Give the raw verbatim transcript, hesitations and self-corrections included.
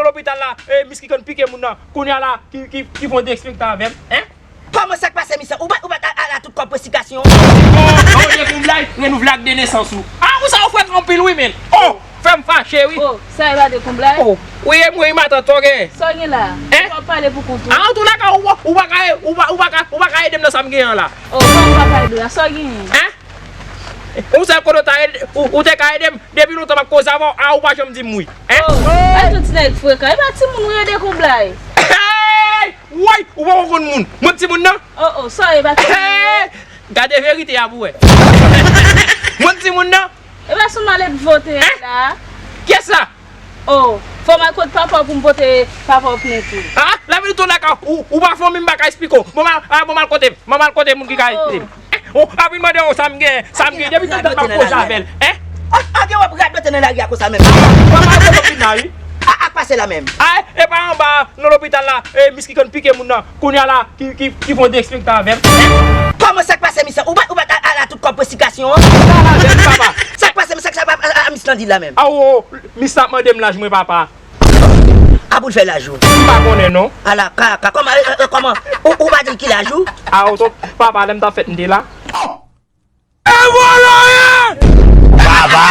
Lopital la, e, mis ki konn pike moun nan. Kounye a la, ki, ki, ki fè yon derespektan avè m, en? Kòman sa k pase, misye? Ou pa, ou pa al a tout kòb preskripsyon? Oh, oh, dekonblay, renouv lak de nesans ou. Ah, ou sa ou fèt anpil, wi, men. Oh, fè m fache, wi. Oh, sa e pa dekonblay? Oh, wi, e mwen, matant, ok. Sa w gen la? En? Ou pa pale pou kont ou? Ah, an tou laka, ou, ou pa ka, ou pa, ou pa ka, ou pa ka ede m nan sa m gen an la. Oh, ou pa ka ede w la, sa w gen? En? Ou sèl kote ou ta ede, ou, ou te ka ede m, depi lontan m ap koze avè w, ah, ou pa janm di m wi. En? Oh, pa tout ti nèg frekan, e pa timoun ou ye, dekonblay. Hey! Woy, ou poko konn moun. Mwen timoun nan? Oh, oh, sorry, pa timoun. Hey! Gade verite a pou wè. Mwen timoun nan? E pa sou m ale vote la. Kiyès la? Oh, fò m al kot papa w pou m pote papa w plent wi. Ah, la vin tou laka, ou, ou pa fanmi m pa ka esplike w. Bon, m al, ah, bon, m al kote, m al kote moun ki ka esplike m. Oh, ap vin mande w sa m gen, sa m gen. Depi tout tan m ap koze avè l. En? Ah, gen w ap radote nan lari a konsa menm. Papa, ou konn vin la, wi. Ah, ak pase la menm. Ah, e pa anba, nan lopital la, e, mis ki konn pike moun nan. Kounye a la, ki, ki, ki fè yon derespektan avè m. Kòman sa k pase, misye? Ou pa, ou pa al a tout kòb preskripsyon an? Sa la avè m, papa. Sa k pase, sa k pase, a, a, a, mis lan di la menm? Ah, oh, oh, mis la ap mande m laj mwen, papa. A pou l fè laj ou? M pa konnen, non. Ala, ka, ka, kòman, e, e, kòman? Ou, ou pa di l ki laj ou? Ah, oh, papa, lè m t ap fèt, m te la. E vòlò ye! Papa,